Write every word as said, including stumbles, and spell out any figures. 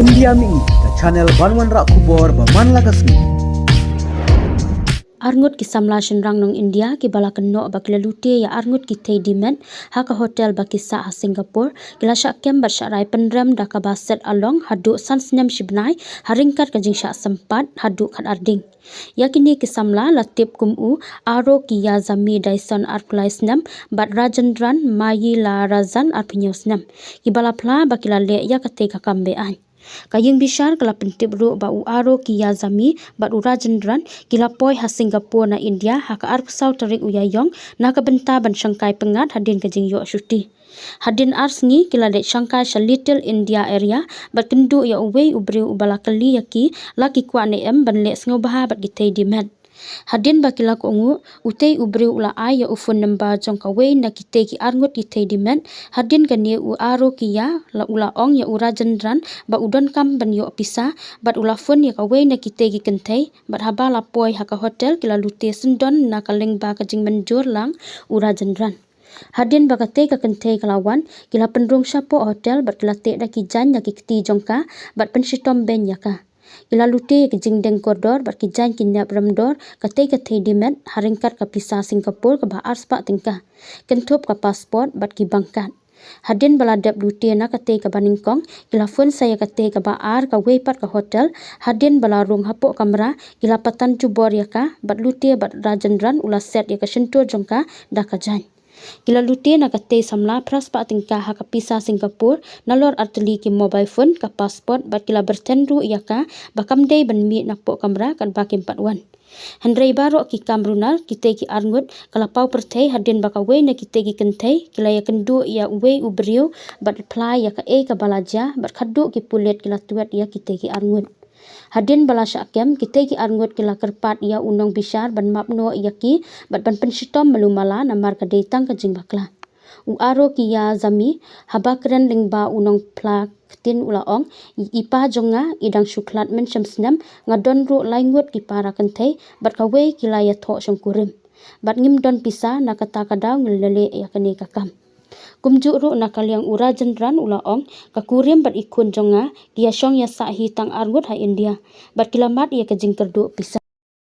India Mini, ka channel ban wanrah khubor ba man la ka sngi. Arngut ki samla shynrang nong India kiba la kynnoh ba ki la lute ïa arngut ki thei dimet ha ka hotel ba ki sah ha Singapore, ki la shah kem bad shah rai pynrem da kaba set along haduh san snem shi bnai, ha ryngkat ka jingshah sympat haduh khatar ding. Ïa kine ki samla la tip kum u Arokiyazami Dyson arphew lai snem bad Rajendran Mayilarajan arphew hynñiew snem, kiba la phla ba ki la leh ïa katei ka kam be-aiñ. Ka ïingbishar ka la pyntip ruh ba u Arokiyazami bad u Rajendran ki la poi ha Singapore na India ha ka arphew saw tarik u Ïaïong na ka bynta ban shongkai pyngngad hadien ka jingïoh shuti. Hadien ar sngi ki la leit shongkai sha Little India area bad kynduh ïa uwei u briew uba la kylli ïa ki la ki kwah ne em ban leh sngewbha bad ki thei dimet. Hadien ba ki la kohnguh, utei u briew u la ai ïa u phone number jong kawei na kitei ki arngut ki thei dimet. Hadien kane u Arokiya la u la ong ïa u Rajendran ba u donkam ban ïoh pisa bad u la phone ïa kawei na kitei ki kynthei bad haba la poi ha ka hotel ki la lute syndon na ka lyngba ka jingmynjur lang u Rajendran. Hadien ba katei ka kynthei ka la wan, ki la pynrung shapoh hotel bad ki la teh da ki jaiñ na ki kti jong ka bad pynshitom beiñ ïa ka. Ki la lute ïa ki jingdeng kordor bad ki jaiñ ki nep remdor katei ka thei dimet ha ryngkat ka pisa Singapore kaba arspah tyngka, kynthup ka passport bad ki bank card. Hadien ba la dep lute na katei kaba nyngkong, ki la phone sa ïa katei kaba ar kawei pat ka hotel. Hadien ba la rung hapoh kamra, ki la patan jubor ïa ka bad lute bad Rajendran u la set ïa ka shyntur jong ka da ka jaiñ. Ki la lute na katei samla phraspah tyngka ha ka pisa Singapore, nalor artylli ki mobile phone, ka passport bad ki la byrthen ruh ïa ka ba kam dei ban mih napoh kamra katba kim pat wan. Hynrei baroh ki kam runar kitei ki arngut ka la paw pyrthei hadien ba kawei na kitei ki kynthei ki la ïakynduh ïa uwei u briew bad phla ïa kaei kaba la jia bad khatduh ki pulit ki la twet ïa kitei ki arngut. Hadien ba la shah kem, kitei ki arngut ki la kyrpad ïa u nongbishar ban map noh ïa ki bad ban pynshitom malu mala namar ka dei tang ka jingbakla. U Arokiyazami, haba kren lyngba u nongphla ktien u la ong, i pa jong nga i dang shu khlad mynshem snem, nga don ruh lai ngut ki para kynthei bad kawei ki la ïathoh shongkurim. Bad ngim don pisa, na kata ka daw ngi la leh ïa kane ka kam. Kumjuh ruh na ka liang u Rajendran u la ong, ka kurim bad i khun jong nga ki ïashong ïasah hi tang arngut ha India bad ki la mad ïa ka jingkyrduh pisa.